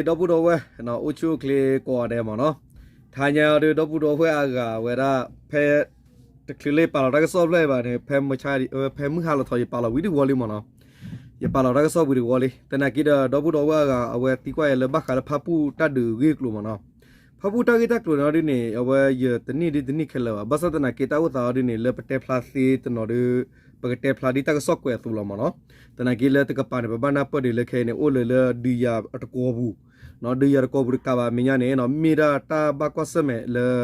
ဒီပုၢ်ဒီဝဲၢ် အိၣ်ဆူၣ်အိၣ်ချ့ကိးဂၤဒဲးမ့ၢ်နီၤ, တဟါညါအံၤဒီး ဒီပုၢ်ဒီဝဲၢ်အဂၤဝဲဒၣ် ဖဲ တချုးလၢယပာ်လီၤတၢ်ကစီၣ်ဖျၢၣ်အံၤဘၣ်န့ၣ် ဖဲမုၢ်ဆါ ဖဲမုၢ်ဟါလီၤထီၣ် ယပာ်လီၤဝံၤတဝီလံမ့ၢ်နီၤ, ယပာ်လီၤတၢ်ကစီၣ်ဝံၤတဝီလံ. သနာ်က့ဒီး ဒီပုၢ်ဒီဝဲၢ်အဂၤ အဝဲသံကွၢ်ယၤလၢဘၣ်ဃးလၢဖၣ်ပူၣ်တၢ်ဒုးအဂ့ၢ်အကျိၤမ့ၢ်နီၤ, ဖၣ်ပူၣ်တၢ်ဂ့ၢ်တၢ်ကျိၤန့ၣ်ဒ်န့ၣ် အဝဲယတနံၣ်ဒ်တနံၣ်ခဲလၢာ်ဘၣ်. ဘၣ်ဆၣ်သနာ်က့တၢ်အိၣ်သးအီၤဒ်န့ၣ် လၢပတဲဖျါသ့တနီၤဒီး ပကတဲဖျါဒ်တၢ်ကစီၣ်ကွဲးအသိးလီၤမ့ၢ်နီၤ. သနာ်က့လၢတကပၤန့ၣ် ပဘၣ်နၢ်ပၢၢ်ဒံးလၢခဲအံၤန့ၣ် အိၣ်လၢလၢဒုးယၤတကိးပူၤ, ဒုးယၤတကိးပူၤတကးဘၣ်မဲာ်ညါန့ၣ် မ့ၢ်ဒၣ်တၢ်ဘၣ်ကွၢ်ဆၢၣ်မဲာ်လၢ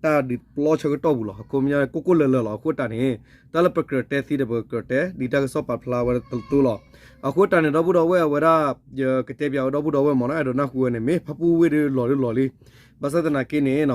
တၢ်ဒုးပျီဆၢကတီၢ်ပူၤလီၤ. အဃိမဲာ်ညါ ကိၢ်ကိၢ်လၢၤလၢၤလီၤ. အဃိတၢ်န့ၣ် တၢ်လၢပကြၢးတဲသ့ဒီး ပကြၢးတဲ ဒ်တၢ်ကစီၣ်ပာ်ဖျါဝဲတသိးလီၤ. အဃိတၢ်န့ၣ် ဒီပုၢ်ဒီဝဲၢ်အဝဲဒၣ် ယကတဲပၠးဝဲဒီပုၢ်ဒီဝဲၢ်မ့ၢ်နီၤ အဲၣ်ဒိးနၢ်ဟူဝဲန့ၣ် မ့ၢ်ဖၣ်ပူၣ်ဝ့ၢ်ဒီးလီၤဒီးလီၤလံ. ဘၣ်ဆၣ်သနာ်က့န့ၣ်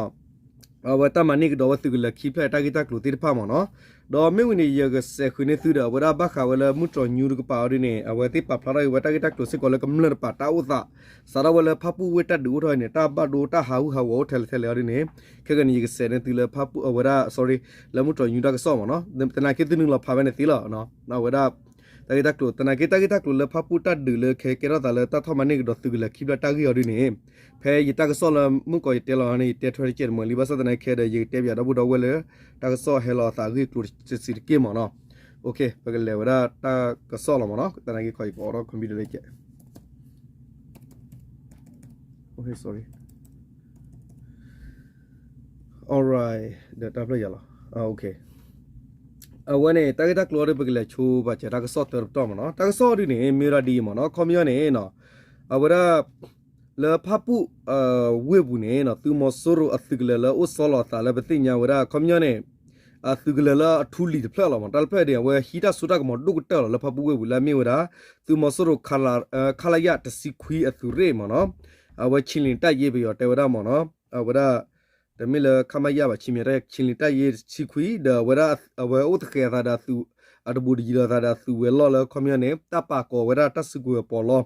အဝဲတၢ်မၤန့ၢ်ကဒီးဝဲသုးကလၢၤခံဖျၢၣ်တၢ်ဂ့ၢ်တၢ်ကျိၤသ့ၣ်တဖၣ်မ့ၢ်နီၤ. ဒီးမ့ၢ်ဝံၤန့ၣ် ယကစဲးဃုာ်န့ၢ်သုဒီး အဝဲဒၣ်ဘၣ်ဃးဝဲလၢမုၢ်တြီၤညူတကပၤအီၤဒ်န့ၣ် အဝဲသ့ၣ်ပာ်ဖျါထီၣ်က့ၤဝဲတၢ်ဂ့ၢ်တၢ်ကျိၤစ့ၢ်ကီးလၢကမျၢၢ်တပၤတၢ်အိၣ်သး စးထီၣ်ဝဲလၢဖၣ်ပူၣ်ဝ့ၢ်တၢ်ဒုးအိၣ်ထီၣ်န့ၣ် တၢ်ဘၣ်ဒိတၢ်ဟးဂူာ်ဟးဂီၤအိၣ်ထဲလဲၣ်ထဲလဲၣ်အီၤဒ်န့ၣ် ခဲကနံၣ် ယကစဲးန့ၢ်သုလၢဖၣ်ပူၣ်အဝဲဒၣ် sorry လၢမုၢ်တြီၤညူတၢ်ကစီၣ်မ့ၢ်နီၤ. အဝဲဒၣ် တၢ်ဂ့ၢ်တၢ်ကျိၤ သနာ်က့တၢ်ဂ့ၢ်တၢ်ကျိၤလၢဖၣ်ပူၣ်တၢ်ဒုးလၢခဲကဲထီၣ်သးလၢတၢ်ထီၣ်မၤန့ၢ်ကဒီးသုးကလၢၤခံဖျၢၣ်တၢ်ဂ့ၢ်အီၤဒ်န့ၣ် ဖဲယတၢ်ကစီၣ်လၢမုၢ်ကီးယတဲလီၤန့ၣ် ယတဲထွဲတကဲးတမံၤလံ ဘၣ်ဆၣ်သနာ်က့ဒီး ယကတဲပၠးဒီပုၢ်ဒီဝဲၢ်လၢ တၢ်ကစီၣ်ဟဲလီၤအသးအဂ့ၢ်အကျိၤတစဲးတက့ၢ်မ့ၢ်နီၤ. ပကလဲၤဝဲဒၣ်တၢ်ကစီၣ်လီၤမ့ၢ်နီၤ. သနာ်က့ခီ ယကအိးထီၣ် computer လၢကဲ sorry, alright ဒီးတၢ်ဖျၢၣ်ယၤလီၤ. အဝဲန့ၣ် တၢ်ဂ့ၢ်တၢ်ကျိၤအီၤဒီး ပကလဲၤဆိပာ်စၢၤတၢ်ကစီၣ်တၢတပတီၢ်မ့ၢ်နီၤ. တၢ်ကစီၣ်အီၤဒ်န့ၣ် မ့ၢ်ဝဲဒၣ်ဒ်အံၤမ့ၢ်နီၤ. ခီပညီန့ၣ် အဝဲဒၣ် လၢဖၣ်ပူၣ် ဝ့ၢ်ပူၤန့ၣ် သုးမီၤစိရိၤအသုးကလၢၤလၢအိၣ်ဆီလီၤအသးလၢပသ့ၣ်ညါဝဲဒၣ် ခီပညီန့ၣ် အသုးကလၢၤလၢအထူလံၤတဖျၢၣ်လီၤမ့ၢ် တၢ်တဖျၢၣ်န့ၣ် အဝဲဟံးတၢ်စိတၢ်ကမီၤဒိၣ်ကတၢၢ်လီၤ လၢဖၣ်ပူၣ်ဝ့ၢ်ပူၤလၢအမ့ၢ်ဝဲဒၣ် သုးမီၤစိရိၤ ခလရ တဆံခွံအသုးရ့ၣ်မ့ၢ်နီၤ. အဝဲ ခြေလျင်တပ်ရင်း ပယီၤတဲဝဲဒၣ်မ့ၢ်နီၤ အဝဲဒၣ် တမ့ၢ်လၢ ခမရ ဘၣ် ခြေလျင်တပ်ရင်း တဆံခွံ ဒီးအဝဲဒၣ် အဝဲအိၣ်သဃဲၤအသးဒီး အတဘူးတယံၤလိာ်သးဒီးသုးဝဲၤလီၢ်လၢခီပညီန့ၣ် တၢ်ပာ်ကီၤဝဲဒၣ်တၢ်စုကဝဲၤပီးလီ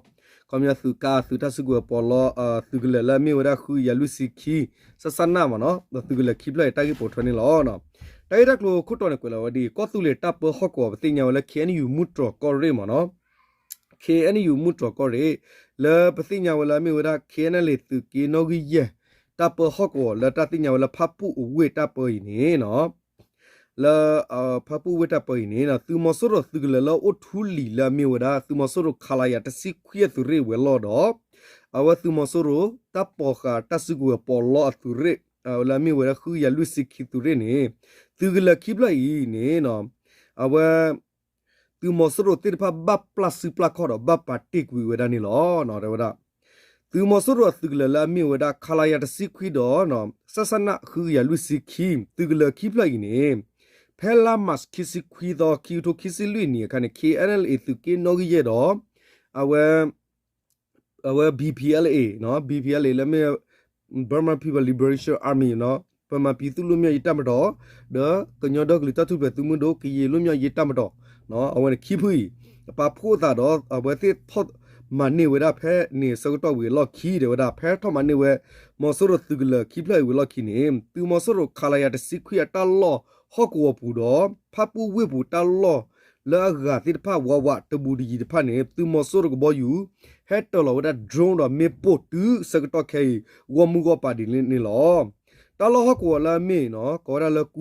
ခီပညီသုးကါသုးတၢ်စုကဝဲၤပီးလီ သုးကလၢၤလၢအမ့ၢ်ဝဲဒၣ်ဃုကယၤလွံၢ်ဆံခံ စၣ်စၣ်နၣ်မ့ၢ်နီၤ ဒီးသုးကလၢၤခံဖျၢၣ်အံၤတၢ်ဂ့ၢ်ပိာ်ထွဲန့ၣ်လီၤ. တၢ်ဂ့ၢ်တၢ်ကျိၤခိၣ်တီန့ၣ်ကွဲးလီၤဝဲဒ်အံၤ ကီၢ်သူလ့ၤတၢ်ပၢဟီၣ်ကဝီၤပသ့ၣ်ညါဝဲလၢ ခ့ၣ်အဲၣ်ယူၣ် မုၢ်တြီၤကီၢ်ရ့ၣ်မ့ၢ်နီၤ ခ့ၣ်အဲၣ်ယူၣ် မုၢ်တြီၤကီၢ်ရ့ၣ် လၢပသ့ၣ်ညါဝဲလၢအမ့ၢ်ဝဲဒၣ် ခ့ၣ်အဲၣ်ယူၣ် သုးက့နီၣ်ဂံၢ်ယဲၢ် တၢ်ပၢဟီၣ်ကဝီၤလၢတၢ်သ့ၣ်ညါဝဲလၢဖၣ်ပူၣ်အဝ့ၢ်တၢ်ပၢအံၤန့ၣ် လၢ ဖၣ်ပူၣ်ဝ့ၢ်တၢ်ပၢအံၤန့ၣ် သုးမီၤစိရိၤသုးကလၢၤလၢအိၣ်ထူလံၤလၢအမ့ၢ်ဝဲဒၣ် သုးမီၤစိရိၤ ခလရ တဆံခွံအသုးရ့ၣ်ဝဲၤလီၢ်ဒီး အဝဲသုးမီၤစိရိၤ တၢ်ပီးဃာ်တၢ်စုကဝဲၤပီးလီအသုးရ့ၣ် လၢအမ့ၢ်ဝဲဒၣ်ဃုကယၤလွံၢ်ဆံခံသုးရ့ၣ်န့ၣ် သုးကလၢၤခံဖျၢၣ်အံၤန့ၣ် အဝဲ သုးမီၤစိရိၤသ့ၣ်တဖၣ်ဘၣ်ပျၢ်စုပျၢ်ခီၣ်ဒီးဘၣ်ပာ်တ့ၢ်ကွံာ်ဝဲဒၣ်န့ၣ်လီၤ. တဲဝဲဒၣ် သုးမီၤစိရိၤအသုးကလၢၤလၢအမ့ၢ်ဝဲဒၣ် ခလရ တဆံခွံဒီး စၣ်စၣ်နၣ် ဃုကယၤလွံၢ်ဆံခံ သုးကလၢၤခံဖျၢၣ်အံၤန့ၣ် ဖဲလါမၢ်ၡး ခံဆံခွံသီ ခံကထိခံဆံလွံၢ်နံၣ်အခါန့ၣ် ခ့ၣ်အဲၣ်ယူၣ် သုးက့နီၣ်ဂံၢ်ယဲၢ်ဒီး အဝဲ အဝဲ ဘီပီအလ်အ့ ဘီပီအလ်အ့ လၢမ့ၢ် Burma People Liberation Army နီၤ ဗမာပြည်သူ့လွတ်မြောက်ရေးတပ်မတော် ဒီးကညီဒီကလုာ်တၢ်ထူၣ်ဖျဲးသုးမုၢ်ဒိၣ် ကရင်လွတ်မြောက်ရေးတပ်မတော် အဝဲန့ၣ်ခံဖုအံၤ ပာ်ဖှိၣ်အသးဒီး အဝဲသ့ၣ်ထီၣ်မၤန့ၢ်ဝဲဒၣ်ဖဲန့ၣ်အဆၢကတီၢ်ဝံၤအလီၢ်ခံ တဲဝဲဒၣ် ဖဲထီၣ်မၤန့ၢ်ဝဲ မီၤစိရိၤသုးကလၢၤခံဖျၢၣ်အံၤဝံၤအလီၢ်ခံန့ၣ် သုးမီၤစိရိၤ ခလရ တဆံခွံအတၢ်လီၢ်ဟီၣ်ကဝီၤပူၤဒီး ဖၣ်ပူၣ်ဝ့ၢ်ပူၤတၢ်လီၢ်လၢအဂၤသ့ၣ်တဖၣ်ဝးဝးတဘူးတယံၤတဖၣ်န့ၣ် သုးမီၤစိရိၤကဘီယူၤ ဟဲတၢၤလီၤဝဲဒၣ် drone ဒီးမ့ၣ်ပိၢ်တုၤဆၢကတီၢ်ခဲအံၤ ဂီၢ်မုၢ်ဂီၢ်ပၤဒ်န့ၣ်လီၤ. တၢ်လီၢ်ဟီၣ်ကဝီၤလၢအမ့ၢ်နီၤ ကိးဝဲဒၣ်လၢ ကူ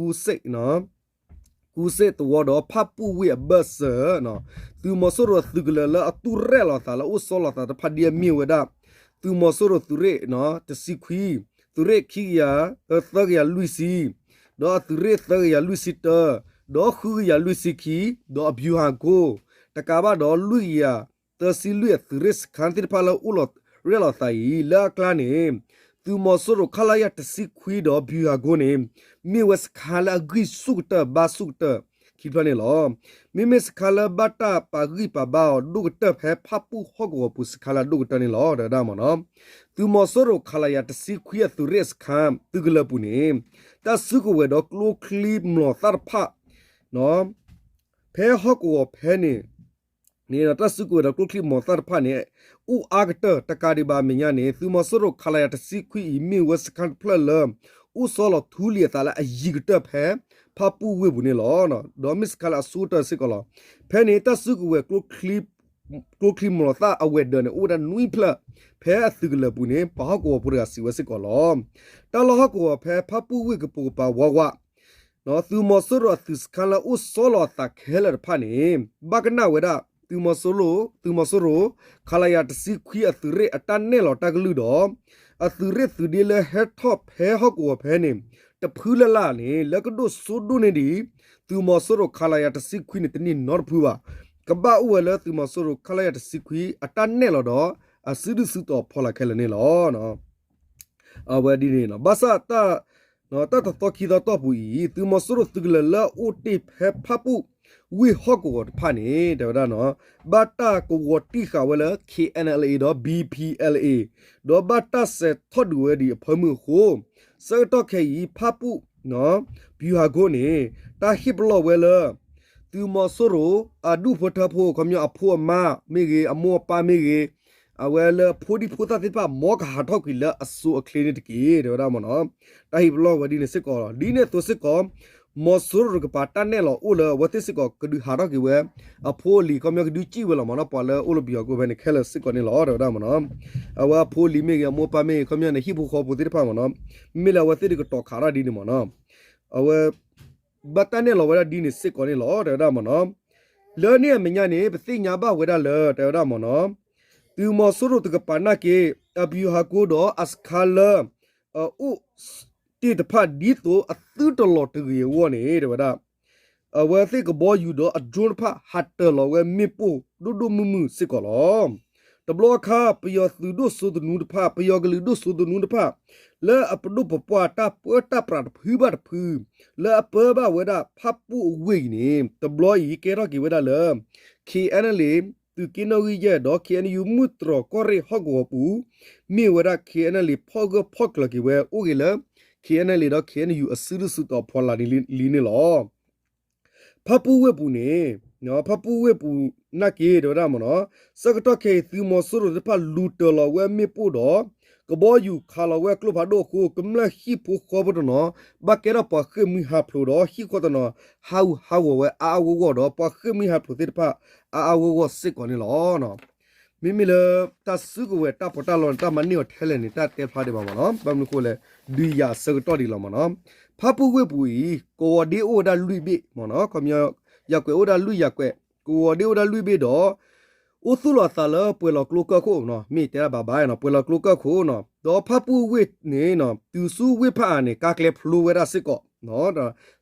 စ့ၣ်သဝီဒီးဖၣ်ပူၣ်ဝ့ၢ်အဘၢၣ်စၢၤ သုးမီၤစိရိၤသုးကလၢၤလၢအသူၣ်ရဲၣ်လီၤသးလၢအိၣ်ဆီလီၤသးတဖၣ်ဒ်အမ့ၢ်ဝဲဒၣ် သုးမီၤစိရိၤသုးရ့ၣ် တဆံခွံ သုးရ့ၣ်ခံကယၤ သၢကယၤလွံၢ်ဆံ ဒီးအသုးရ့ၣ်သၢကယၤလွံၢ်ဆံတၢ ဒီးဃုကယၤလွံၢ်ဆံခံ ဒီးအဗျူဟာကုန်း တကးဘၣ်ဒီးလွံၢ်ကယၤ သၢဆံလွံၢ်အသုးရ့ၣ်စခါသ့ၣ်တဖၣ်လၢအိၣ်လီၤရဲၣ်လီၤသးအံၤ လၢအကျါန့ၣ် သုးမီၤစိရိၤ ခလရ တဆံခွံဒီး ဗျူဟာကုန်း န့ၣ် မ့ၢ်ဝဲစခါလၢအဂံၢ်ဆူၣ်ကတၢၢ်ဘါဆူၣ်ကတၢၢ်ခံဖျၢၣ်န့ၣ်လီၤ. မ့မ့ၢ်စခါလၢဘၣ်တၢ်ပာ်ဂံၢ်ပာ်ဘါအီၤဒိၣ်ကတၢၢ်ဖဲဖၣ်ပူၣ်ဟီၣ်ကဝီၤပူၤ စခါလၢအဒိၣ်ကတၢၢ်န့ၣ်လီၤ တဲဝဲဒၣ်မ့ၢ်နီၤ. သုးမီၤစိရိၤ ခလရ တဆံခွံအသုးရ့ၣ်စခါ သုးကလၢၤပူၤန့ၣ် တၢ်စုကဝဲၤဒီးကျိချံမျိာ်သၣ်တဖၣ် ဖဲဟီၣ်ကဝီၤဖဲန့ၣ် န့ၣ်ဒီးတၢ်စုကဝဲၤဒီးကျိချံမျိာ်သၣ်တဖၣ်န့ၣ် အိၣ်အါကတၢၢ်တကးဒံးဘၣ်အမဲာ်ညါန့ၣ် သုးမီၤစိရိၤ ခလရ တဆံခွံအံၤ မ့ၢ်ဝဲစခါတဖျၢၣ်လၢ အိၣ်ဆီလီၤထူလံၤအသးလၢအယံၤကတၢၢ်ဖဲ ဖၣ်ပူၣ်ဝ့ၢ်ပူၤန့ၣ်လီၤ. ဒီးမ့ၢ်စခါလၢအဆိကတၢၢ်စ့ၢ်ကီးလီၤ. ဖဲန့ၣ်တၢ်စုကဝဲၤကျိချံ ကျိချံမျိာ်သၣ်အဝဲၤဒၢးန့ၣ် အိၣ်ဝဲဒၣ်နွံဖျၢၣ် ဖဲအသုးကလၢၤပူၤန့ၣ် ပှၤဟီၣ်ကဝီၤဖိတဂၤစံးဝဲစ့ၢ်ကီးလီၤ. တၢ်လီၢ်ဟီၣ်ကဝီၤဖဲဖၣ်ပူၣ်ဝ့ၢ်ကပိာ်ကပၤဝါဝါ သုးမီၤစိရိၤအသုးစခါလၢအိၣ်ဆီလီၤအသးခဲလၢာ်တဖၣ်န့ၣ် ဘၣ်ကနၣ်ဝဲဒၣ် သုးမီၤစိရိၤ သုးမီၤစိရိၤ ခလရ တဆံခွံအသုးရ့ၣ်အတၢ်နဲၣ်လီၤတၢ်ကလုၢ်ဒီး အသုးရ့ၣ်သုးဒ့လၢဟဲထီၣ်ဖဲဟီၣ်ကဝီၤဖဲန့ၣ် တဖုလၢ်လၢ်န့ၣ် လၢကဒိၣ်စိဒိၣ်န့ၢ်ဒံး သုးမီၤစိရိၤ ခလရ တဆံခွံန့ၣ် တန့ၢ်နီတဖုဘၣ်. ကဘၣ်အိၣ်ဝဲလၢသုးမီၤစိရိၤ ခလရ တဆံခွံအတၢ်နဲၣ်လီၤဒီး အစုဒုၣ်စုတီၤဖီလာ်ခဲလၢာ်န့ၣ်လီၤ. အဝဲဒ်န့ၣ် ဘၣ်ဆၣ် တၢ်တသီခံသီတီၢ်ပူၤအံၤ သုးမီၤစိရိၤသုးကလၢၤလၢအအိၣ်တ့ၢ်ဖဲဖၣ်ပူၣ်ဝ့ၢ်ဟီၣ်ကဝီၤတဖၣ်န့ၣ် တဲဝဲဒၣ် ဘၣ်တၢ်ကဝီၤတံၢ်ဃာ်ဝဲလၢ ခ့ၣ်အဲၣ်ၣ်အဲလ်အ့ ဒီး ဘံၣ်ပံၣ်အဲၣ်လ်အ့ ဒီးဘၣ်တၢ်စဲးထီၣ်ဒုးဝဲဒံးအဖၢမုၢ်အဃိ ဆၢကတီၢ်ခဲအံၤ ဖၣ်ပူၣ် ဗျူဟာကုန်းန့ၣ် တၢ်ဟ့ၣ်ပလီၢ်ဝဲလၢ သုးမီၤစိရိၤ အဒူၣ်ဖိထၢဖိ ခီပညီအဖိအမါမ့ၢ်ဂ့ၤ အမိၢ်အပၢ်မ့ၢ်ဂ့ၤ အဝဲလၢဖိဒံဖိသၣ်သ့ၣ်တဖၣ် မ်ကဟးထီၣ်ကွံာ်လၢအစိအချ့န့ၣ်တက့ၢ် တဲဝဲဒၣ်မ့ၢ်နီၤ. တၢ်ဟ့ၣ်ပလီၢ်ဝဲဒ်န့ၣ်စ့ၢ်ကီးလီၤ. ဒ်န့ၣ်အသိးစ့ၢ်ကီး မီၤစိရိၤတကပၤတၢ်နဲၣ်လီၤအိၣ်လၢအဝဲသ့ၣ်စ့ၢ်ကီး ကဒုးဟးထီၣ်က့ၤဝဲ အဖိအလံၤ ခီပညီကဒုးစံၣ်ဝဲလီၤမ့ၢ်နီၤ. ပှၤလၢအိၣ်လၢ ဗျူဟာကုန်း ဖဲန့ၣ် ခဲလၢာ်စ့ၢ်ကီးန့ၣ်လီၤ တဲဝဲဒၣ်မ့ၢ်နီၤ. အဝဲအဖိအလံၤမ့ၢ်ဂ့ၤ အမိၢ်အပၢ်မ့ၢ်ဂ့ၤ ခီပညီန့ၣ် ဟံၣ်ဖိဃီဖိသ့ၣ်တဖၣ်မ့ၢ်နီၤ. မ့မ့ၢ်လၢအဝဲသ့ၣ်တကတီၤခးထီၣ်ဒ်န့ၣ်မ့ၢ်နီၤ. အဝဲ ဘၣ်တၢ်နဲၣ်လီၤဝဲဒၣ်ဒ်န့ၣ်စ့ၢ်ကီးန့ၣ်လီၤ တဲဝဲဒၣ်မ့ၢ်နီၤ. လၢန့ၣ်အမဲာ်ညါန့ၣ် ပသ့ၣ်ညါဘၣ်ဝဲဒၣ်လၢ တဲဝဲဒၣ်မ့ၢ်နီၤ သုးမီၤစိရိၤတကပၤနာ်က့ အဗျူဟာကုန်း ဒီးအစခါလၢ အအိၣ်တ့ၢ်တဖၣ်ဒ်သိးအသုတလီၤတဂ့ၤအဂီၢ်န့ၣ် တဲဝဲဒၣ် အဝဲသ့ၣ်ကဘီယူၤဒီးအdroneတဖၣ် ဟးတၢၤလီၤဝဲမ့ၣ်ပိၢ်ဒိၣ်ဒိၣ်မုၢ်မုၢ်စ့ၢ်ကီးလီၤ. တဘျီအခါ ပယီၤသုးဒိၣ်စိသနူတဖၣ် ပယီၤကလုာ်ဒိၣ်စိသနူတဖၣ် လၢအပဒိၣ်ပပှၢ်တၢ်ပၢတၢ်ပြးတဖုဘၣ်တဖု လၢအပၢဘၣ်ဝဲဒၣ်ဖၣ်ပူၣ်အဝ့ၢ်အံၤန့ၣ် တဘျီအံၤကဲထီၣ်က့ၤဝဲဒၣ်လၢ ခ့ၣ်အဲၣ်ၣ်အဲလ်အ့ သုးက့နီၣ်ဂံၢ်ယဲၢ်ဒီး ခ့ၣ်အဲၣ်ယူၣ် မုၢ်တြီၤကီၢ်ရ့ၣ်ဟီၣ်ကဝီၤပူၤ မ့ၢ်ဝဲဒၣ် ခ့ၣ်အဲၣ်အဲၣ်လ့ ဖီၣ်ဂၢၢ်ဖီၣ်ကျၢၤက့ၤဝဲအိၣ်ဂ့ၤလၢ ခ့ၣ်အဲၣ်အဲၣ်လ့ဒီး ခ့ၣ်အဲၣ်ယူၣ် အစုဒုၣ်စုတီၤဖီလာ်န့ၣ်လံန့ၣ်လီၤ. ဖၣ်ပူၣ်ဝ့ၢ်ပူၤန့ၣ် ဖၣ်ပူၣ်ဝ့ၢ်ပူၤနာ်က့ တဲဝဲဒၣ်မ့ၢ်နီၤ ဆၢကတီၢ်ခဲအံၤ သုးမီၤစိရိၤသ့ၣ်တဖၣ်လူၤတၢၤလီၤဝဲမ့ၣ်ပိၢ်ဒီး ကဘီယူၤခးလီၤဝဲအကျိဖးဒိၣ်အဃိ ကမျၢၢ်ဟံၣ်ဖိဃီဖိတနီၤ ဘၣ်ကဲထီၣ်ပှၤဃ့ၢ်မှံဟးဖျိးဒီး ဟံၣ်ဃီတနီၤ ဟးဂူာ်ဟးဂီၤဝဲအါအါဂီၢ်ဂီၢ်ဒီး ပှၤဃ့ၢ်မှံဟးဖျိးသ့ၣ်တဖၣ် အါအါဂီၢ်ဂီၢ်စ့ၢ်ကီးန့ၣ်လီၤ. မ့မ့ၢ်လၢ တၢ်စုကဝဲၤတၢ်ပီးတၢ်လီန့ၣ် တၢ်မၤန့ၢ်အီၤထဲလဲၣ်န့ၣ် တၢ်တဲဖျါဒံးဘၣ်မ့ၢ်နီၤ. ဘၣ်မနုၤအဃိလဲၣ် ဒုးယၤအဆၢကတီၢ်ဒံးလီၤမ့ၢ်နီၤ. ဖၣ်ပူၣ်ဝ့ၢ်ပူၤအံၤ ကဝီၤဒ့အိၣ်ဝဲဒၣ်လွံၢ်ဘ့ၣ်မ့ၢ်နီၤ. ခီပညီ ယၤကွဲးအိၣ်ဒၣ်လွံၢ်ယၤကွဲး ကဝီၤဒ့အိၣ်ဒၣ်လွံၢ်ဘ့ၣ်ဒီး အိၣ်သူၣ်လီၤအသးလၢပှဲၤလီၤကျိကၢၢ်ခိၣ်နီၤ. မ့ၢ်တဲဒၣ်ဘၣ်ဘၣ်နီၤ ပှဲၤလီၤကျိကၢၢ်ခိၣ်နီၤ. ဒီးဖၣ်ပူၣ်ဝ့ၢ်န့ၣ် တုၤဆူဝ့ၢ်ဖၣ်အါန့ၣ် ကါကျဲဖျိဝဲဒၣ်စ့ၢ်ကီး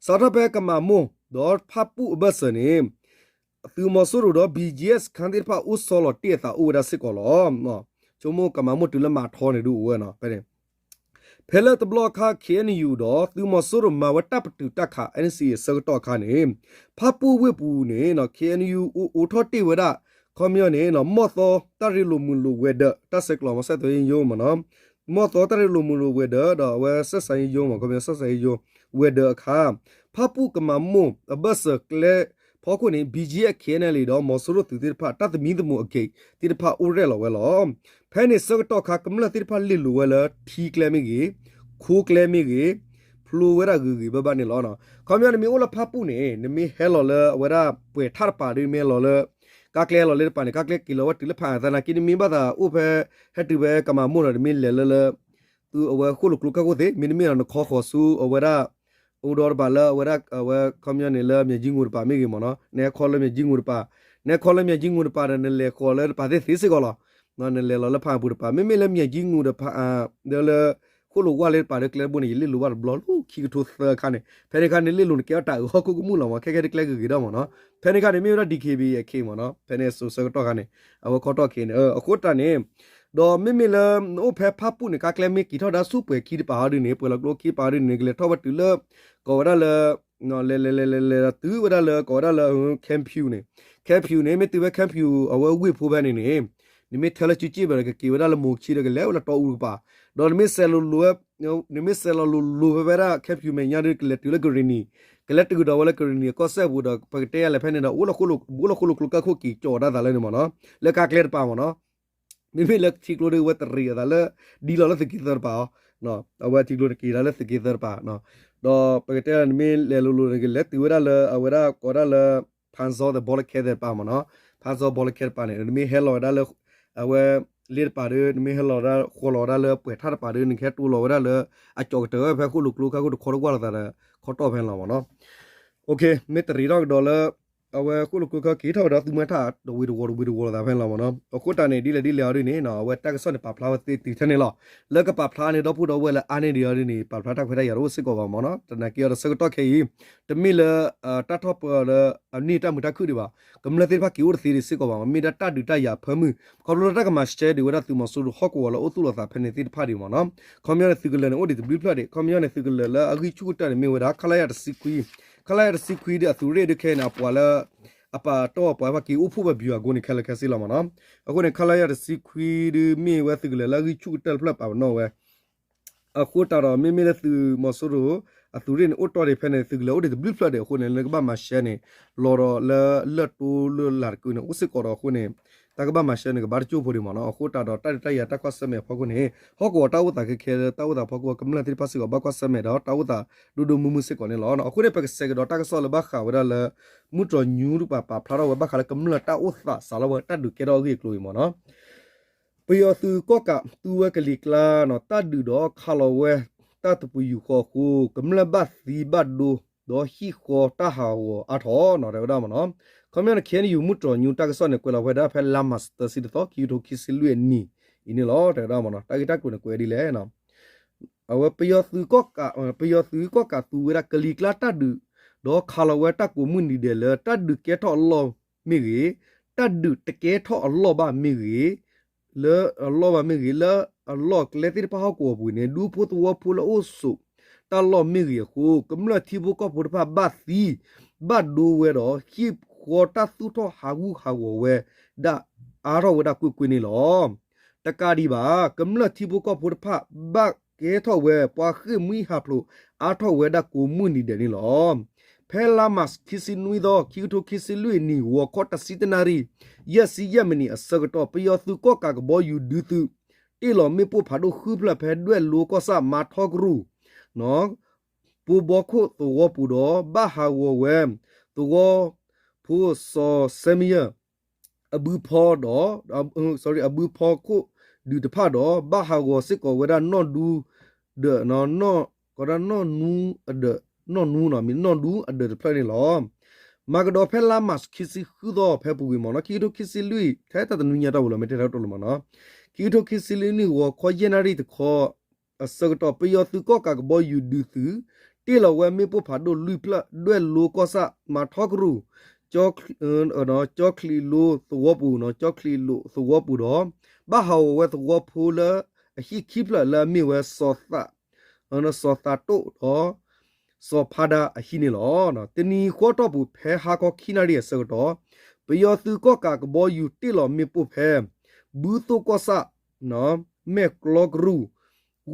စးထီၣ်ဖဲကမၤမိၢ် ဒီးဖၣ်ပူၣ်အဘၢၣ်စၢၤန့ၣ် သုးမီၤစိရိၤဒီး ဘံၣ်ကၠံအ့ စခန်းသ့ၣ်တဖၣ် အိၣ်ဆီလီၤတ့ၢ်အသးအိၣ်ဝဲဒၣ်စ့ၢ်ကီးလီၤ. ဆိကမိၣ်ကမၤမိၢ်တုၤလၢမၤထီန့ၣ်ဒုးအိၣ်ဝဲနီၤ ဖဲန့ၣ် ဖဲလၢတဘျီအခါ ခ့ၣ်အဲၣ်ယူၣ် ဒီးသုးမီၤစိရိၤမၤဝဲတၢ်ပတုာ်တၢ်ခး အဲၣ်အၣ်စံၣ်အ့ အဆၢကတီၢ်အခါန့ၣ် ဖၣ်ပူၣ်ဝ့ၢ်ပူၤန့ၣ် ခ့ၣ်အဲၣ်ယူၣ် အိးထီၣ်တ့ၢ်ဝဲဒၣ် ခီပညီန့ၣ် မီၢ်သီတၢ်ရ့လိာ်မုာ်လိာ်ဝဲၤဒၢး တၢ်ဆဲးကျိးမီၤစဲးသွဲၣ်ယိယိမ့ၢ်နီၤ မီၢ်သီတၢ်ရ့လိာ်မုာ်လိာ်ဝဲၤဒၢး ဒီးအဝဲစဲးစးယိယိမ့ၢ် ခီပညီစဲးစးယိယိ ဝဲၤဒၢးအခါ ဖၣ်ပူၣ်ကမၤမိၢ်အဘၢၣ်စၢၤကျဲဖီခိၣ်န့ၣ် ဘံၣ်ကၠံအ့ ခ့ၣ်အဲၣ်လ့ ဒီးမီၤစိရိၤသုးသ့ၣ်တဖၣ် တၢ်သမံသမိးအဂ့ၢ်သ့ၣ်တဖၣ်အိၣ်ရဲၣ်လီၤဝဲလီၤ. ဖဲန့ၣ်ဆၢကတီၢ်အခါ ကမျၢၢ်သ့ၣ်တဖၣ်လဲၤလိာ်ဝဲလၢထံကျဲမ့ၢ်ဂ့ၤ, ခိကျဲမ့ၢ်ဂ့ၤ, ဖျိဝဲဒၣ်ဂ့ၤဂ့ၤဘၣ်ဘၣ်န့ၣ်လီၤ. ခီပညီနမ့ၢ်အိၣ်လၢဖၣ်ပူၣ်န့ၣ် နမ့ၢ်ဟဲလီၤလၢအဝဲဒၣ်ပှဲၤထၣ်တပၤဒီး မ့ၢ်ဟဲလီၤလၢ ကါကျဲလီၤလၢတပၤန့ၣ် ကါကျဲက့ၤလီၤဝဲတုၤလၢဖၣ်အါသနာ်က့ နမ့ၢ်ဘၣ်သးအိၣ်ဖဲ ဟဲတုၤဖဲကမၤမိၢ်နီၤ နမ့ၢ်လဲၤလၢလၢ သုးအဝဲဃိၣ်လိာ်ကျိကၢၢ်ခိၣ်သ့ၣ် မ့တမ့ၢ်ဒီးနခီဃီၤဆူအဝဲဒၣ် အိၣ်ဒီးတပၤလၢအဝဲဒၣ် အဝဲခီပညီန့ၣ်လၢ မၠဲၣ်ကၠံငူၤတပၤမ့ၢ်ဂ့ၤမ့ၢ်နီၤ နဟဲခီလၢမၠဲၣ်ကၠံငူၤတပၤ နဟဲခီလၢမၠဲၣ်ကၠံငူၤတပၤဒီး နလဲၤဃီၤလၢတပၤသ့ၣ်သ့စ့ၢ်ကီးလီၤ. နလဲၤလီၤလၢဖၣ်အပူၤတပၤ မ့မ့ၢ်လၢမၠဲၣ်ကၠံငူၤတပၤ ဒီးလၢ ဃိၣ်လိာ်ဝါလၢတပၤဒီးကျဲတဘိန့ၣ် ယလဲၤလိာ်ဘၣ်တဘျီလၢခံကထိသၢခါန့ၣ် ဖဲန့ၣ်ခါန့ၣ် လဲၤလိာ်န့ၣ်ကဲထီၣ်တၢ်အုးဟီၣ်ခိၣ်ကမူၣ်လီၤမး ခဲခဲဒ်ကျဲဂ့ၤဂ့ၤဒီးမ့ၢ်နီၤ ဖဲန့ၣ်ခါန့ၣ် မ့ၢ်ဝဲဒၣ် ဒံၣ်ခ့ဘံၣ် အခ့မ့ၢ်နီၤ ဖဲန့ၣ်စိၤဆၢကတီၢ်ခါန့ၣ် အဝဲခီထီၣ်ခ့န့ၣ် အဃိတၢ်န့ၣ် ဒီးမ့မ့ၢ်လၢ နအိၣ်ဖဲဖၣ်ပူၣ်န့ၣ် ကါကျဲမ့ၢ်က့ၤထီၣ်ဒၣ်ဆူပှဲၤခံတပၤဟီဒ်န့ၣ် ပှဲၤလီၤကျိခံတပၤဟီဒ်န့ၣ် ကလဲၤထီၣ်ဝဲတုၤလၢ ကိးဝဲဒၣ်လၢ လဲၤလဲၤလဲၤလဲၤလဲၤတုၤဝဲဒၣ်လၢ ကိးဝဲဒၣ်လၢ Camp Phew န့ၣ် Camp Phew န့ၣ် မ့ၢ်တုၤဖဲ Camp Phew အဝဲဝ့ၢ်ဖိဖဲန့ၣ်န့ၣ် နမ့ၢ်ထၢလၢစုစ့ၣ်ဘၣ်ဒီး ကက့ၤဝဲဒၣ်လၢမိၤဆံဒီး ကလဲၤဝဲလၢတီအူတကပၤ ဒီးနမ့ၢ်စဲးလိၤလိၤဝဲ နမ့ၢ်စဲးလီၤလိၤလိၤဖဲဖဲဒၣ် Camp Phew မဲာ်ညါဒီး ကလဲၤတုၤလၢကရ့ၣ်နံၣ် ကလဲၤတုၤကဒီးဝဲလၢကရ့ၣ်နံၣ်အကီၢ်စဲၣ်ပူၤဒီး ပကတဲယၤလဲၣ်ဖဲန့ၣ်ဒီး အိၣ်လၢဃိၣ်လိာ်ကျိကၢၢ်ခိၣ်က့ၤကၠီၤဒၣ်သးလၢန့ၣ်မ့ၢ်နီၤ လၢကါကျဲတပၤမ့ၢ်နီၤ မ့မ့ၢ်လၢထံကျိဒီး ဝဲတရံးအသးလၢ ဒ်လီၤလၢသုးက့သၢတပၤအီၤ အဝဲထံကျိန့ၣ်က့ၤဒၣ်လၢသုးက့သၢတပၤ ဒီးပကတဲနမ့ၢ်လဲၤလိၤလိၤန့ၣ် ကလဲၤတုၤဝဲဒၣ်လၢအဝဲဒၣ်ကိးဒၣ်လၢ ဖၣ်စီသဘီလၢခဲသဲတပၤမ့ၢ်နီၤ အါစီၤဘီလၢခဲတပၤန့ၣ် နမ့ၢ်ဟဲလီၤဝဲဒၣ်လၢ အဝဲ လ့တပၤဒီး နမ့ၢ်ဟဲလီၤဝဲဒၣ် ဃီလီၤဝဲဒၣ်လၢပှဲၤထၣ်တပၤဒီး နကဟဲတိၢ်လီၤဝဲဒၣ်လၢ အကၠီၤကတၢၢ်ဝဲဖဲဃိၣ်လိာ်ကျိခါ ဃိၣ်တခီတကွၢ်လိာ်သးဒီး ခီတီၢ်ဖဲန့ၣ်လီၤမ့ၢ်နီၤ. မ့ၢ်တရံးထီၣ်ကဒီးလၢ အဝဲဃိၣ်လိာ်ကျိခါက့ၤထီၣ်ဝဲဒၣ် သူမွဲထၣ်တဝံၤတဝီၤတဝံၤတဝီၤလိာ်သးဖဲန့ၣ်လီၤမ့ၢ်နီၤ. အဃိတၢ်န့ၣ် ဒ်လဲၣ်ဒ်လဲၣ်အီၤဒ်န့ၣ် အဝဲတၢ်ကစီၣ်န့ၣ်ပာ်ဖျါဝဲသ့တုၤထဲန့ၣ်လီၤ. လၢကပာ်ဖျါန့ၣ် ဒီပုၢ်ဒီဝဲၢ်လၢအါန့ၢ်ဒံးအီၤဒ်န့ၣ် ပာ်ဖျါတၢ်ခွဲးတၢ်ယာ်တအိၣ်စ့ၢ်ကီးဘၣ်မ့ၢ်နီၤ. တနာ်က့အီၤဒီးဆၢကတီၢ်ခဲအံၤ တမ့ၢ်လၢ တၢ်ထီၣ်ပၢလၢ အန့ၢ်တၢ်မုာ်တၢ်ခုၣ်ဒံးဘၣ်. ကမျၢၢ်သ့ၣ်တဖၣ်က့ၤအိၣ်တသ့ဒံးစ့ၢ်ကီးဘၣ်မ့ၢ် မ့ၢ်ဒၣ်တၢ်ဒုးတၢ်ယၤအဖၢမုၢ် ခီဖျိလၢတၢ်ကမၤရှဲဒံးဝဲဒၣ်သုးမီၤစိရိၤဟီၣ်ကဝီၤလၢအိၣ်သူၣ်လီၤသးဖဲန့ၣ်သ့ၣ်တဖၣ်ဒံးမ့ၢ်နီၤ. ခီပညီန့ၣ် သုးကလၢၤန့ၣ်အိၣ်ဒံးတဘျုးဖျၢၣ်ဒံး ခီပညီန့ၣ် သုးကလၢၤလၢအဂံၢ်ဆူၣ်ကတၢၢ်န့ၣ်မ့ၢ်ဝဲဒၣ် ခလရ တဆံခွံ, ခလရ တဆံခွံဒ်အသုးရ့ၣ်ဒ်ခဲအံၤန့ၣ် အပှၤလၢ အပာ်တီၢ်ပှၤဘၣ်က့ၤအိၣ်ဖှိၣ်ဝဲ ဗျူဟာကုန်း န့ၣ် ခဲလၢာ်ခဲဆ့လီၤမ့ၢ်နီၤ. အဃိန့ၣ် ခလရ တဆံခွံဒ်မ့ၢ်ဝဲသုးကလၢၤလၢအဂံၢ်ဆူၣ်ကတၢၢ်တဖျၢၣ်ပာ်ပနီၣ်ဝဲ အဃိတၢ်ဒီး မ့မ့ၢ်လၢသုးမီၤစိရိၤ အသုးရ့ၣ်န့ၣ် အိၣ်တီၢ်ဒံးဖဲန့ၣ် သုးကလၢၤအိၣ်ဒံးတဘျုးဖျၢၣ်ဒံးအဃိန့ၣ် လၢကဘၣ်မၤရှဲန့ၣ် လီၤဒီးလၢလၢၢ်တိလၢၢ်လၤတကုန့ၣ် အိၣ်စ့ၢ်ကီးဒီးအဃိန့ၣ် တၢ်ကဘၣ်မၤရှဲန့ၣ် ကဘၣ်တကၠိၢ်ဖိဒံးမ့ၢ်နီၤ. အဃိတၢ်ဒီးတၢ်ဒုးတၢ်ယၤတၢ်ကွၢ်ဆၢၣ်မဲာ်အဖီခိၣ်န့ၣ် ဟီၣ်ကဝီၤတၢ်အိၣ်သးခဲခဲလၢတၢ်အိၣ်သးအဖီခိၣ် ကမျၢၢ်သ့ၣ်တဖၣ်စ့ၢ်ကီးဘၣ်ကွၢ်ဆၢၣ်မဲာ်ဒီးတၢ်အိၣ်သးဒိၣ်ဒိၣ်မုၢ်မုၢ်စ့ၢ်ကီးန့ၣ်လီၤ. အဃိန့ၣ် ပကစဲးကဒီးတၢ်ကစီၣ်လၢဘၣ်ဃးဝဲဒၣ်လၢ မုၢ်တြီၤညူတပၤပာ်ဖျါထီၣ်ဝဲဘၣ်ဃးလၢကမျၢၢ်တၢ်အိၣ်သးစးလီၤဝဲတၢ်ဒုးကဲထီၣ်အဂ့ၢ်အကျိၤအံၤမ့ၢ်နီၤ. ပယီၤသုးကီၣ်ကးသူဝဲကလံၤကျါနီၤ တၢ်ဒုးဒီးခးလီၤဝဲ တၢ်တပယူာ်ဃီအဃိ ကမျၢၢ်ဘၣ်သံဘၣ်ဒိ ဒီးဟံၣ်ဃီတၢ်ဟးဂီၤအါထီၣ်နီၤ တဲဝဲဒၣ်မ့ၢ်နီၤ. ခီပညီန့ၣ် ခဲအံၤ မုၢ်တြီၤညူတၢ်ကစီၣ်န့ၣ် ကွဲးလီၤဝဲဒၣ်ဖဲလါမးသၢဆံတသီ ခံကထိခံဆံလွံၢ်အနံၣ်အံၤန့ၣ်လီၤ တဲဝဲဒၣ်မ့ၢ်နီၤ. တၢ်ဂ့ၢ်တၢ်ကျိၤန့ၣ်ကွဲးဒ်လဲၣ် အဝဲ ပယီၤသုးကီၣ်ကး ပယီၤသုးကီၣ်ကးသူဝဲဒၣ်ကလံၤကျါတၢ်ဒုး ဒီးခးလီၤဝဲတၢ်ကိးမုၢ်နံၤဒဲးလၢ တၢ်ဒုးကဲထီၣ်အလီၢ်မ့ၢ်ဂ့ၤ, တၢ်ဒုးတကဲထီၣ်အလီၢ်ဘၣ်မ့ၢ်ဂ့ၤ, လၢအလီၢ်ဘၣ်မ့ၢ်ဂ့ၤ လၢအလီၢ်ကျဲသ့ၣ်တဖၣ်ဟီၣ်ကဝီၤပူၤန့ၣ် ဒူဖိသဝီဖိလၢအိၣ်ဆိးတၢ်လီၢ်မ့ၢ်ဂ့ၤအဃိ ကမျၢၢ်ထံဖိကီၢ်ဖိတဖၣ်ဘၣ်သံ ဘၣ်ဒိဝဲဒီး ဟံၣ်ဃီတၢ်သူၣ်ထီၣ်ဟးဂူာ်ဟးဂီၤဝဲဒၣ် အါထီၣ်ဝဲဒၣ်ကွ့ၢ်ကွ့ၢ်န့ၣ်လီၤ. တကးဒံးဘၣ် ကမျၢၢ်ထံဖိကီၢ်ဖိတဖၣ် ဘၣ်ကဲထီၣ်ဝဲ ပှၤဃ့ၢ်မှံဟးဖျိးအါထီၣ်ဝဲဒၣ်ကိးမုၢ်နံၤဒဲးန့ၣ်လီၤ. ဖဲလါမးခံဆံနွံသီ ခံကထိခံဆံလွံၢ်အနံၤ ဂီၤခီတဆံတနၣ်ရံၣ် ယဲၢ်ဆံယဲၢ်မံးနံးအဆၢကတီၢ် ပယီၤသုးကီၣ်ကးကဘီယူၤဒုးသုး တ့ၢ်လီၤမ့ၣ်ပိၢ်ဖးဒိၣ်ဃုဖျၢၣ်ဖဲဒွဲၣ်လိကီၢ်ဆၣ် မၤထီကရူၢ် ပိဘီခိၣ်သဝီပူၤဒီး ဘၣ်ဟးဂီၤဝဲ သဝီဖိစီၤစဲမံယၢၢ် အဘုဖီဒီး အဘုဖီခိၣ်ဒုးတဖၣ်ဒီး ဘၣ်ဟးဂီၤစ့ၢ်ကီးဝဲဒၣ်နီၢ်ဒူ ဒီး ကီးဒၣ်နီၢ်နူအဒၢး နီၢ်နူနီၤ မ့ၢ်နီၢ်ဒူအဒၢးတဖျၢၣ်န့ၣ်လီၤ. မၤကဒီးဖဲလါမးခံဆံဃုသီ ဖဲပူၤကွံာ်မ့ၢ်နီၤ ခံကထိခံဆံလွံၢ် ထဲတၢ်တနွံညါတၢ်ဝံၤလီၤ မ့ၢ်တဲတၢ်ကတိၤလၢမ့ၢ်နီၤ ခံကထိခံဆံလွံၢ်နံၣ် ဂီၤခီယဲၢ်နၣ်ရံၣ်တခီ အဆၢကတီၢ် ပယီၤသုးကီၣ်ကးကဘီယူၤဒုးသုး တ့ၢ်လီၤဝဲမ့ၣ်ပိၢ်ဖးဒိၣ်လွံၢ်ဖျၢၣ် ဒွဲၣ်လိကီၢ်ဆၣ် မၤထီကရူၢ် ကၠီချံးလိသဝီပူၤ ကၠီချံးလိသဝီပူၤဒီး ဘၣ်ဟးဂီၤဝဲသဝီဖိလၢအဟံၣ်ခံဖျၢၣ်လၢအမ့ၢ်ဝဲ စီၤသးတိၣ်ဒီး စီၤဖါဒါအဟံၣ်န့ၣ်လီၤ. တနံၤဃီတီၢ်ပူၤ ဖဲဟါခီခံနၣ်ရံၣ်အဆၢကတီၢ် ပယီၤသုးကီၣ်ကးကဘီယူၤတ့ၢ်လီၤမ့ၣ်ပိၢ်ဖဲ ဘုသိၣ်ကီၢ်ဆၣ် မဲာ်ကျီကရူၢ်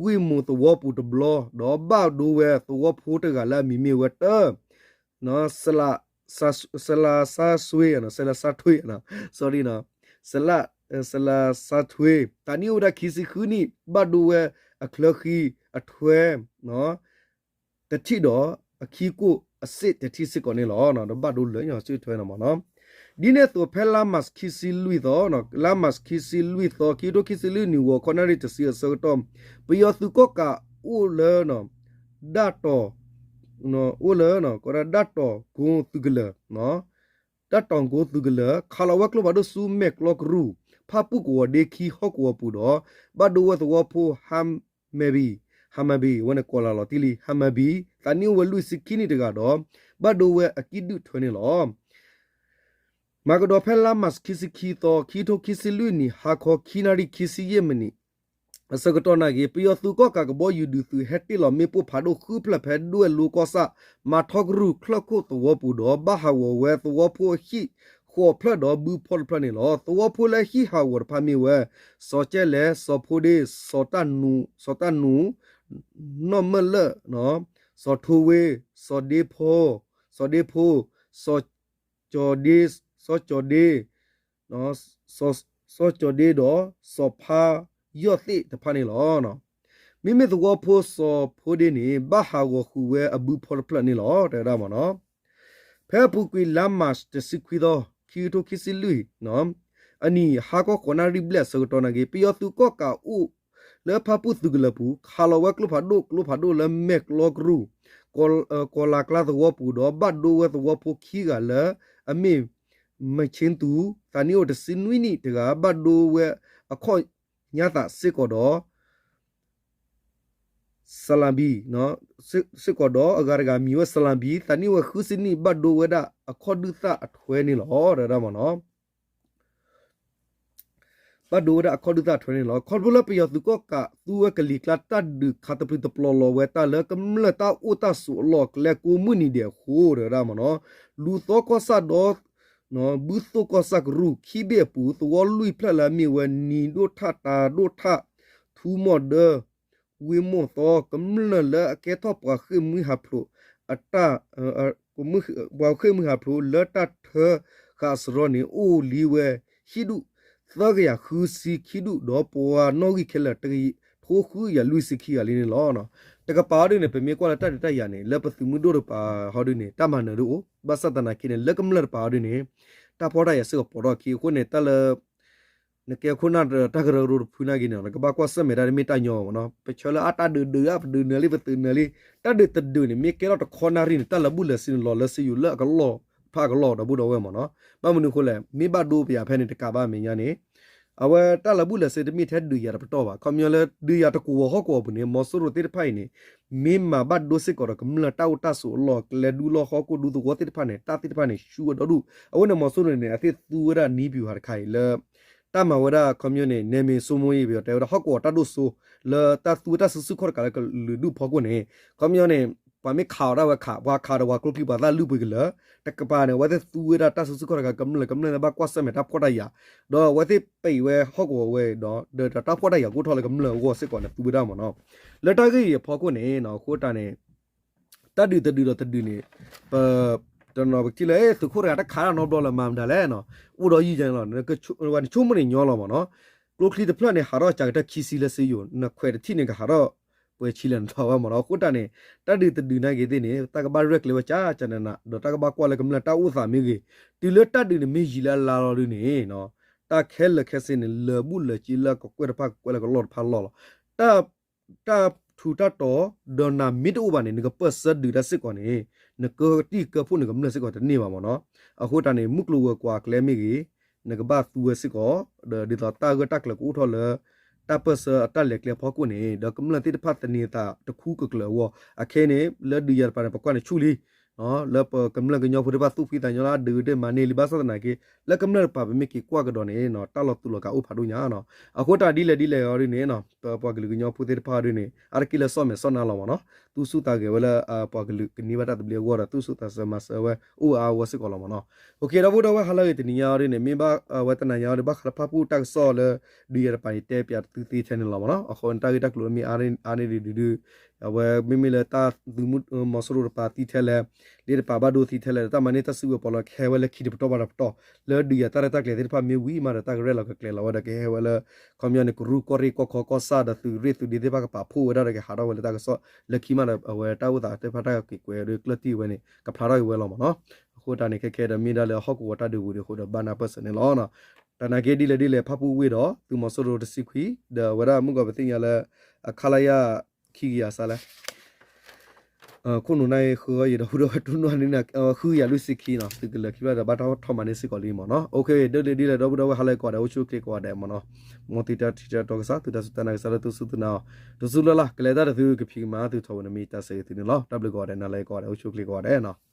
ဝ့ၢ်မိၢ်သဝီပူၤတဘျီ ဒီးဘၣ်ဒိဝဲသဝီဖိတဂၤလၢအမံၤမ့ၢ်ဝဲတၢ စလးဆါဆွ့ စလးဆါထွ့ sorry နီၤ စလး စလးဆါထွ့ သးနံၣ်အိၣ်ဝဲဒၣ်ခံဆံဃုနံၣ် ဘၣ်ဒိဝဲအချၢဃံအထွဲ တထံၣ်ဒီး အခံကိၣ်အစ့ၣ်တထံၣ်စ့ၢ်ကီးန့ၣ်လီၤ. ဒီးဘၣ်ဒိလၢညါစ့ၣ်ထွဲန့ၣ်မ့ၢ်နီၤ ဒ်န့ၣ်အသိးဖဲလါမးခံဆံလွံၢ်သီ လါမးခံဆံလွံၢ်သီ ခံကထိခံဆံလွံၢ်နံၣ် ဂီၤခီနၣ်ရံၣ်တဆံအဆၢကတီၢ် ပယီၤသုးကီၣ်ကးအိၣ်လၢ ဒၣ်တီၢ် အိၣ်လၢ ကီးဒၣ်ဒၣ်တီၢ်ကိသုးကလၢၤ ဒၣ်တီၢ်ကိသုးကလၢၤ ခးလီၤဝဲကျိဖးဒိၣ်ဆူမဲာ်ကျီကရူၢ် ဖၣ်ပူၣ်ကဝီၤဒ့ခံဟီၣ်ကဝီၤပူၤဒီး ဘၣ်ဒိဝဲသဝီဖိ ဟါမဲဘံ ဟါမဲဘံ အဝဲန့ၣ်ကိးလီၤလီၤတံၢ်လံ ဟါမဲဘံ သးနံၣ်အိၣ်ဝဲလွံၢ်ဆံခံနံၣ်တဂၤဒီး ဘၣ်ဒိဝဲအကံၣ်ဒုၣ်ထွဲန့ၣ်လီၤ. မၤကဒီးဖဲလါမးခံဆံခံသီ ခံကထိခံဆံလွံၢ်နံၣ် ဟါခီခံနၣ်ရံၣ်ခံဆံယဲၢ်မံးနံး အဆၢကတီၢ်နာ်က့ ပယီၤသုးကီၣ်ကးကဘီယူၤဒုးသုး ဟဲတ့ၢ်လီၤမ့ၣ်ပိၢ်ဖးဒိၣ်ဃုဖျၢၣ်ဖဲဒွဲၣ်လိကီၢ်ဆၣ် မၤထီကရူၢ်ချၢၣ်ခိၣ်သဝီပူၤဒီး ဘၣ်ဟးဂီၤဝဲသဝီဖိအဟံၣ်ဃိးဖျၢၣ်ဒီးဘုဖီတဖျၢၣ်န့ၣ်လီၤ. သဝီဖိလၢဟံၣ်ဟးဂီၤတဖၣ်မ့ၢ်ဝဲ စီၤကဲလဲၣ်, စီၤဖိဒ့, စီၤတၢ်နူ, နီၢ်မၢၣ်လၢၣ်, စီၤထိဝ့, စီၤဒ့ဖိ, စီၤဒ့ဖိ, စီၤကၠီၤဒ့, စီၤကၠီၤဒ့, စီၤကၠီၤဒ့ဒီး စီၤဖါယီၢ်သ့ၣ်တဖၣ်န့ၣ်လီၤ. မ့မ့ၢ်သဝီဖိစီၤဖိဒ့န့ၣ် ဘၣ်ဟးဂီၤဃုာ်ဝဲအဘုဖီတဖျၢၣ်န့ၣ်လီၤ တဲဝဲဒၣ်မ့ၢ်နီၤ. ဖဲအပူၤကွံာ်လါမးတဆံခွံသီ ခံကထိခံဆံလွံၢ် အနံၣ်ဟါခီဃိးနၣ်ရံၣ်ဘျဲၣ်အဆၢကတီၢ်နာ်က့ ပယီၤသုးကီၣ်ကးအိၣ်လၢဖၣ်ပူၣ်သုးကလၢၤပူၤ ခးလီၤဝဲကျိဖးဒိၣ်ကျိဖးဒိၣ်လၢမဲာ်ကျီကရူၢ် ကီၤလၤကျါသဝီပူၤဒီး ဘၣ်ဒိဝဲသဝီဖိခံဂၤလၢအမ့ၢ် မဆ့သူ သးနံၣ်အိၣ်တဆံနွံနံၣ်တဂၤ ဘၣ်ဒိဝဲအခီၣ်ညါသးစ့ၢ်ကီးဒီး စလၤဘံ စ့ၢ်ကီးဒီးအဂၤတဂၤမံၤဝဲစလၤဘံ သးနံၣ်အိၣ်ဝဲဃုဆံနံၣ် ဘၣ်ဒိဝဲဒၣ်အခီၣ်ဒုၣ်သၣ်အထွဲန့ၣ်လီၤ တဲဝဲဒၣ်မ့ၢ်နီၤ. ဘၣ်ဒိဝဲဒၣ်အခီၣ်ဒုၣ်သၣ်ထွဲန့ၣ်လီၤ. ခီဖျိလၢပယီၤသုးကီၣ်ကးသူဝဲကလံၤကျါတၢ်ဒုးခးသပျုာ်တပျီၤလီၤဝဲတၢ်လၢ ကမျၢၢ်တၢ်အိၣ်တၢ်ဆိးအလီၢ်အကျဲကိးမုၢ်နံၤဒဲးအဃိ တဲဝဲဒၣ်မ့ၢ်နီၤ. လူၤသီကီၢ်ဆၣ်ဒီး ဘုသိၣ်ကီၢ်ဆၣ်ကရူၢ်ခံဘ့ၣ်အပူၤ သဝီလွံၢ်ဖျၢၣ်လၢအမ့ၢ်ဝဲ နံၤဒိၣ်ထၣ်တၤဒိၣ်ထၣ် ထူမီၢ်ဒၢ ဝ့ၢ်မိၢ်သီ ကမျၢၢ်လၢအကဲထီၣ်ပှၤဃ့ၢ်မှံဟးဖျိး အတၢ် ပှၤဃ့ၢ်မှံဟးဖျိးလၢတၢ်ထၢဃာ်အစရီန့ၣ် အိၣ်လံဝဲ ဟံၣ်ဒူၣ် သၢကယၤဃုဆံခံဒူၣ် ဒီးပှၤနီၣ်ဂံၢ်ခဲလၢာ် တကထိဃုကယၤလွံၢ်ဆံခံဂၤလံန့ၣ်လီၤ. တကပၤအီၤဒ်န့ၣ် ပမ့ၢ်ကွၢ်လၢတၢ်ဒုးတၢ်ယၤန့ၣ် လၢပသုးမုၢ်ဒိၣ်တပၤဟီဒ်န့ၣ် တၢ်မၤနၢၤဒ်အိၣ် ဘၣ်ဆၣ်သနာ်က့န့ၣ် လၢကမျၢၢ်တပၤအီၤဒ်န့ၣ် တၢ်ဖီၣ်တၢ်ယာ်စ့ၢ်ကီးပိာ်ထီၣ်အခံအဃိန့ၣ် တၢ်လၢ နကဲခိၣ်နၢ်တၢ်ကရၢကရိတဖုနာ်က့န့ၣ် နကဘၣ်ကွၢ်ဆၢၣ်မဲာ်တၢ်တမ့ၢ်တၢ်ညီဘၣ်မ့ၢ်နီၤ. ပဆၢလၢအတၢ်ဒုးဒုးအပဒုးနၢၤလံ ပသုးနၢၤလံ တၢ်ဒုးတဒုးန့ၣ် မ့ၢ်ကဲထီၣ်တခီနၣ်ရံၣ်န့ၣ် တၢ်လၢာ်ဘူၣ်လၢာ်စ့န့ၣ် လီၤလၢစ့ယိၤလၢအကလီၢ်ဖးကလီၢ်ဒီးဘူၣ်ဒီးဝဲၢ်မ့ၢ်နီၤ. ဘၣ်မနုၤအဃိလဲၣ် မ့ၢ်ဘၣ်ဒိပယၤဖဲန့ၣ်တကးဘၣ်မဲာ်ညါန့ၣ် အဝဲတၢ်လၢာ်ဘူၣ်လၢာ်စ့တမ့ၢ်ထဲဒုးယၤတပတီၢ်ဘၣ်. ခီပညီလၢဒုးယၤတကဝီၤဟီၣ်ကဝီၤပူၤန့ၣ် မီၤစိရိၤသ့ၣ်တဖၣ်အံၤန့ၣ် မ့ၢ်မၤဘၣ်ဒိစ့ၢ်ကီးဒီးကမျၢၢ်တၢ်အိၣ်တၢ်ဆိးအလီၢ်အကျဲ ဒူလီၢ်ဟီၣ်ခိၣ်ဒူသဝီသ့ၣ်တဖၣ်န့ၣ် တၢ်သ့ၣ်တဖၣ်န့ၣ် ဆူဝဲဒီဒူၣ်. အဃိန့ၣ် မီၤစိရိၤန့ၣ် အသ့ၣ်သူဝဲဒၣ်နံၣ်ပျူၤဟးတခါအံၤလၢ တၢ်မၤဝဲဒၣ်ခီပညီန့ၣ် နဲမ့ၢ်စိမိၢ်အံၤ ပယီၤတဲဝဲဒၣ် ဟီၣ်ကဝီၤတၢ်ဒိၣ်စိ လၢတၢ်သူဝဲတၢ်စုဆူၣ်ခီၣ်တကးလၢကလုာ်ဒူၣ်ဖီခိၣ်န့ၣ် ခီပညီန့ၣ် ပှၤမ့ၢ်ခးအီၤဒၣ်ဝဲခး ပှၤခးဒီးပှၤကျိချံပှၤသၣ်လုၢ်ပှ့ၤကလၢာ် တကပၤန့ၣ် အဝဲသ့ၣ်သူဝဲဒၣ်တၢ်စုဆူၣ်ခီၣ်တကး ကမျၢၢ်လၢဘၣ်ကွၢ်ဆၢၣ်မဲာ်တၢ်ဖီၣ်တၢ်ယာ် ဒီးအဝဲသ့ၣ်ပံးဝဲဟီၣ်ကဝီၤဝဲဒီး ဒီးတၢ်ဖီၣ်တၢ်ယာ်ကအိၣ်ထီၣ်လၢကမျၢၢ်အဂီၢ်စ့ၢ်ကီးန့ၣ် သူဝဲဒၣ်မ့ၢ်နီၤ. လၢတၢ်ဂ့ၢ်အံၤအဖီခိၣ်န့ၣ် အဃိတၢ်န့ၣ် တၢ်ဒုးတဒုးဒီးတဒုးန့ၣ် ပ တနီၤပထံၣ်လၢ သုးခိၣ်တဂၤတခးတၢ်နီတဘျီလၢၤမၤမတၤလဲၣ်နီၤ အိၣ်ဒီးယံာ်ယံာ်လီၤ နဆိကမိၣ်န့ၣ်ညီလီၤမ့ၢ်နီၤ. ကျိချံတဖျၢၣ်န့ၣ် ဟးထီၣ်ကကတၢၢ်ခံဆံလၢစ့ယိၤ နခွဲးတထံၣ်န့ၣ် ကဟးထီၣ်ပှဲၤဆံလၢနထီၣ်ဘၣ်မ့ၢ်နီၤ. အဃိတၢ်န့ၣ် တၢ်ဒုးတဒုးနာ်က့သ့ၣ်န့ၣ် တၢ်ကဘၣ်ရဲၣ်ကျဲၤဝဲကၠးကၠးနးနး ဒီးတၢ်ကဘၣ်ကွၢ်လၢကမျၢၢ်တၢ်အိၣ်သးမ့ၢ်ဂ့ၤ တုၤလၢတၢ်ဒုးန့ၣ်မ့ၢ်ယံာ်လၢအလါလီၤဒုန့ၣ် တၢ်ခဲလၢာ်ခဲဆ့န့ၣ် လၢာ်ဘူၣ်လၢာ်စ့လၢကကွဲၢ်တဖၣ်ကကွဲၢ်လၢကလီၢ်တဖၣ်လီၢ်လီၤ. တၢ် တၢ်ထူးတၢ်တီၤ ဒီးနၤမ့ၢ်တအိၣ်ဘၣ်န့ၣ် နကပၢၢ်ဆၢဒုးတၢ်စ့ၢ်ကီးန့ၣ် နကတံၢ်ကၢဖှိၣ်နကမျၢၢ်စ့ၢ်ကီးတန့ၢ်ဘၣ်မ့ၢ်နီၤ. အဃိတၢ်န့ၣ် မုၢ်ကျိၤဝဲၤကွာ်အကျဲမ့ၢ်ဂ့ၤ နကဘၣ်သူဝဲစ့ၢ်ကီး ဒီးဒ်သိးတၢ်ဂၢၢ်တၢ်ကျၢၤကအိၣ်ထီၣ်လၢ တၢ်ပၢၢ်ဆၢအတၢ်လဲၤကျဲဖီခိၣ်န့ၣ် ဒီးကမျၢၢ်သ့ၣ်တဖၣ်သန့ၤအသးတခူကကျၢၤအဂီၢ် အခဲအံၤန့ၣ် လၢဒုးယၤတပၤန့ၣ် ပကွၢ်န့ၣ်ဆူၣ်လံ လၢပကမျၢၢ်ကညီဖိသ့ၣ်တဖၣ်သူၣ်ဖှံသးညီလၢအဒုးဒ့ၣ်မၤန့ၢ်လံ ဘၣ်ဆၣ်သနာ်က့ လၢကမျၢၢ်တပၤပမ့ၢ်က့ၤကွၢ်ကဒီးန့ၣ် တၢ်လီၤတူာ်လီၤကာ်အိၣ်ဖးဒိၣ်ညါနီၤ. အဃိတၢ်ဒ်လဲၣ်ဒ်လဲၣ်အီၤဒ်န့ၣ် ပပှၤကလုာ်ကညီဖိသ့ၣ်တဖၣ်အီၤဒ်န့ၣ် အါတက့ၢ်လၢစီၣ်မဲာ်စီၣ်နါလီၤမ့ၢ်နီၤ. သူၣ်ဆူၣ်သးဂဲၤဝဲလၢ ပှၤကလုာ်ကန့ၢ်ဘၣ်တၢ်သဘျ့အဂီၢ်ဒီး သူၣ်ဆူၣ်သးစၢၤမၤစၢၤဝဲအိၣ်အါအါဂီၢ်ဂီၢ်စ့ၢ်ကီးလီၤမ့ၢ်နီၤ. အိၣ်ခ့ ဒီပုၢ်ဒီဝဲၢ်ဟါလၢအဂ့ၤတနံၤညါအီၤဒ်န့ၣ် မ့ၢ်ဘၣ်ဝဲတနၤညါအီၤဒ် ဘၣ်ဃးလၢဖၣ်ပူၣ်တၢ်ကစီၣ်လၢ ဒုးယၤတပၤန့ၣ် တဲပၠးသုသ့ထဲန့ၣ်လီၤမ့ၢ်နီၤ. အဃိန့ၣ် တၢ်ဂ့ၢ်တၢ်ကျိၤမ့ၢ်အါန့ၢ်ဒံးဒုးဒုး အဝဲမ့မ့ၢ်လၢတၢ်သုးမုၢ်မီၤစိရိၤတပၤသံထဲလဲၣ် လၢတပၤဘၣ်ဒိသံထဲလဲၣ် တၢ်မၤန့ၢ်တၢ်စုကဝဲၤပီးလီၤ ကဟဲဝဲလၢခံတပတီၢ်ဘၣ်တပတီၢ် လၢဒုးယၤတၢ်ရဲၣ်တၢ်ကျဲၤသ့ၣ်တဖၣ်မ့ၢ်ဝံၤမးဒီး တၢ်ကရဲၣ်လီၤကကျဲၤလီၤဝဲဒီး ကဟဲဝဲလၢ ခီပညီန့ၣ် ကရူၢ်ကီၢ်ရ့ၣ်ကီၢ်ခီကီၢ်ဆၣ်ဒီးသုးရ့ၣ်သုးဒ့သ့ၣ်တဖၣ်ကပာ်ဖှိၣ်ဝဲဒၣ်ဒီး ကဟးထီၣ်ဝဲလၢတၢ်ကစီၣ် လၢခံမးဒီး အဝဲတၢ်အိၣ်သးသ့ၣ်တဖၣ်တၢ်က့ၤကွဲးဒီးကျၢၢ်တံၢ်ဝဲန့ၣ် ကဖျါထီၣ်က့ၤဝဲလီၤမ့ၢ်နီၤ. အဃိတၢ်န့ၣ် ခဲခဲဒီးမ့ၢ်ဒၣ်လၢဟီၣ်ကဝီၤတၢ်ဒုးဝံၤဒီးအဃိဒီး ဘၣ်နၢ်ပၢၢ်ဆၢန့ၣ်လီၤ. တၢ်နာ်က့ဒ်လဲၣ်ဒ်လဲၣ် ဖၣ်ပူၣ်ဝ့ၢ်ဒီး သုးမီၤစိရိၤတဆံခွံ ဒီးအဝဲဒၣ်မုၢ်ကီၤပသ့ၣ်ညါလၢ အခလရ ခံကယၤစးလဲၣ် ခိၣ်နူာ်န့ၣ် ဃုအီၤယံၤဒီး ဟူဒီးဝဲတူၢ်နီၣ်န့ၣ် ဃုကယၤလွံၢ်ဆံခံနီၤ သုးကလၢၤခံဘျီဒီး ဘၣ်တၢ်ထီၣ်မၤန့ၢ်စ့ၢ်ကီးလံမ့ၢ်နီၤ. အိၣ်ခ့ ဒ်လဲၣ်ဒ်လဲၣ် ဒီပုၢ်ဒီဝဲၢ်ဟါလၢကိးဂၤဒဲး အိၣ်ဆူၣ်အိၣ်ချ့ကိးဂၤဒဲးမ့ၢ်နီၤ. မ်သုတၢ်ထံၣ်တၢ်တီကစၢ် သုတၢ်စူၢ်တၢ်နာ်ကစၢ်လၢသုစူၢ်သုနာ်အီၤ တစူၢ်လၢ်လၢ် ကလဲၤတၢ်တသုကဖံးကမၤသုထီၣ်ဝဲန့ၣ်မ့ၢ်တၢ်ဆၢဂ့ၤသုန့ၣ်လီၤ. တၢ်ဘျုးကိးဂၤဒဲး နၤလၢကိးဂၤဒဲး အိၣ်ဆူၣ်အိၣ်ချ့ကိးဂၤဒဲးနီၤ.